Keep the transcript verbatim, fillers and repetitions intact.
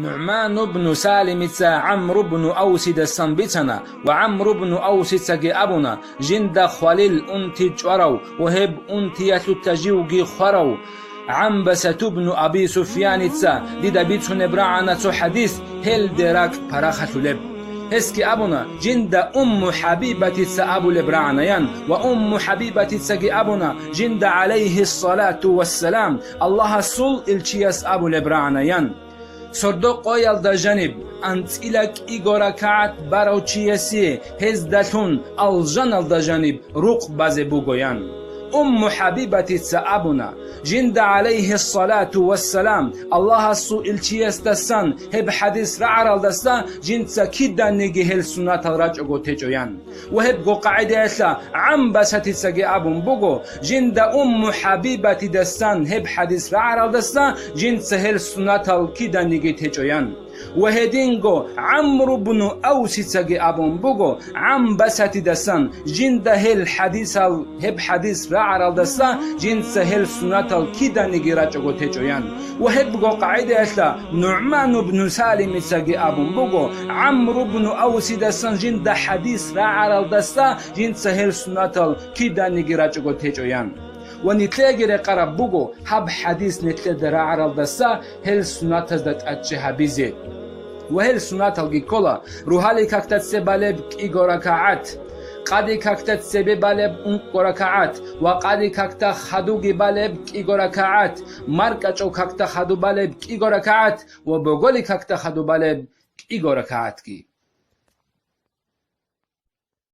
НугӀман ибну Салимица ГӀамру бну Авсидасан бицана ва ГӀамру бну Авсицаги абуна, жинда хвалил унти чӀварав ва гьеб унтиялъулъа живги хварав ГӀамбасату бну Аби Суфьяница дида бицунеб рагӀана цо хӀадис, гьелде ракӀ парахалъулеб. Гьесги абуна, жинда Умму ХӀабибатица абулеб рагӀанаян, ва Умму ХӀабибатицаги абуна, жинда, гӀалайгьиссалату вассалам, Аллагьасул илчияс абулеб рагӀанаян. Сордо къоялда жаниб анцӀила кӀиго ракагӀат барав чиясе гьездалъун алжаналда жаниб рукъ базе бугоян. Умму ХӀабибатица абуна, жинда, гӀалайгьиссалату вассалам, Аллагьасул илчиясдасан гьеб хӀадис рагӀаралдаса жинца киданиги гьел сунатал рачӀого течӀоян. Ва гьебго къагӀидаялъа ГӀамбасатицаги абун буго, жинда Умму ХӀабибатидасан гьеб хӀадис рагӀаралдаса жинца гьел сунатал киданиги течӀоян. Ва гьединго ГӀамру бну Авсицаги абун буго, ГӀамбасатидасан жинда гьел хӀадисал, гьеб хӀадис рагӀаралдаса жинца гьел сунатал киданиги рачӀого течӀоян. Ва гьебго къагӀидаялъа НугӀман ибну Салимицаги абун буго, ГӀамру бну Авсидасан жинда хӀадис рагӀаралдаса жинца гьел сунатал киданиги рачӀого течӀоян. Ва нилъеги рекъараб буго гьаб хӀадис нилъеда рагӀаралдаса гьел сунатазда тӀадчӀи гьабизе. Ва гьел сунаталги ккола: рогьалил какда цебе балеб кӀиго ракагӀат, къади какда цебе балеб ункъго ракагӀат, ва къади какда хадуги балеб кӀиго ракагӀат, маркӀачӀул какда хаду балеб кӀиго ракагӀат ва боголил какда хаду балеб кӀиго ракагӀатги.